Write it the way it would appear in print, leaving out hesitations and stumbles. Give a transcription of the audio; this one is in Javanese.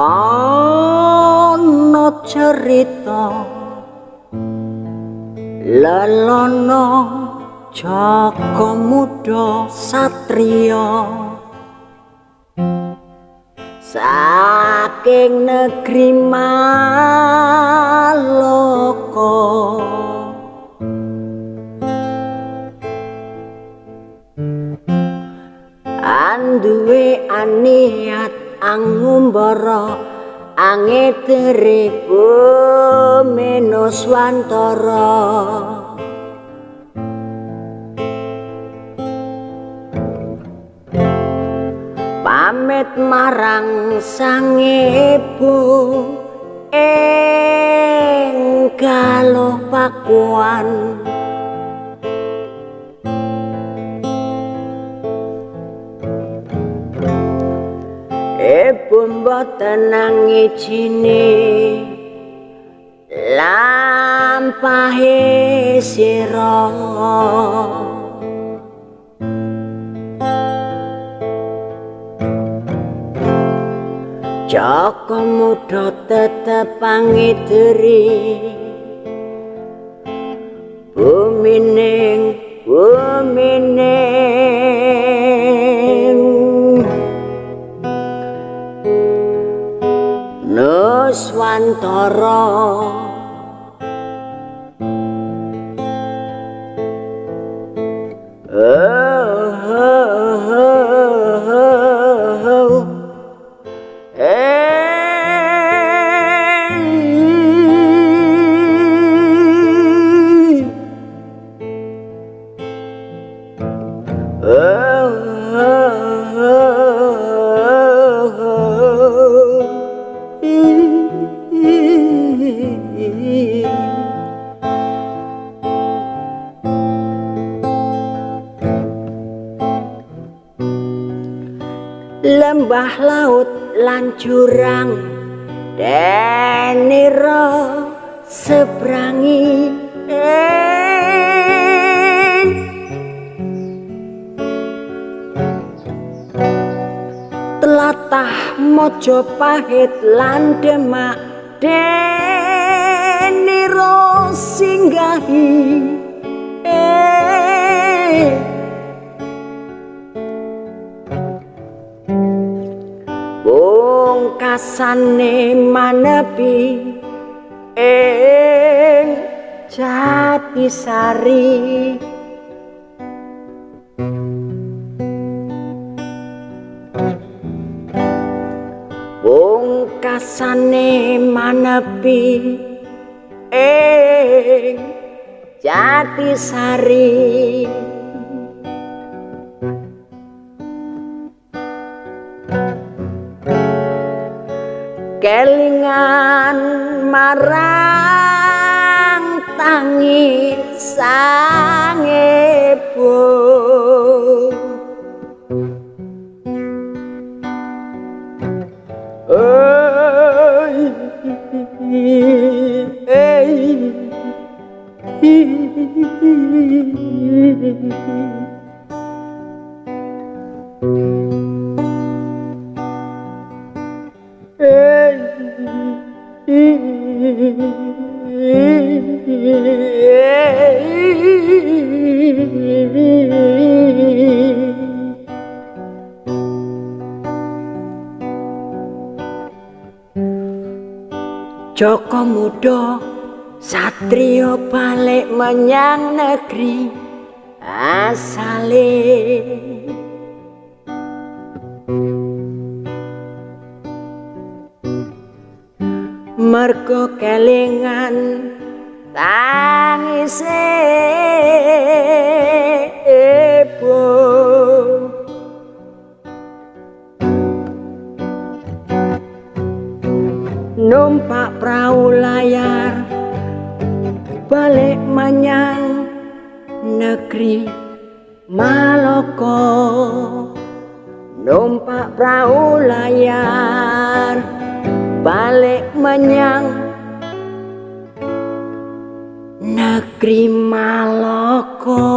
Ana cerita lelono Jaka Muda satriya saking negeri Maloka. Anduwe aniat angumbara angetere bumi Nuswantara. Pamit marang sang ibu ing Galuh Pakuan. Ibu mboten ngijini lampahe sira. Jaka Muda tetep pangideri bumining bumining Nuswantara. Lembah laut lan jurang denira sebrangi tlatah Majapahit lan Demak denira singgahi. Pungkasane manepi ing Jatisari. Pungkasane manepi ing Jatisari. Kelingan marang tangi sang ibu. Jaka Muda satriya balik menyang negeri asale. Mergo kelingan tangise ibu. Numpak prau layar balik menyang negeri Maloka. Numpak prau layar balik menyang negeri Maloka.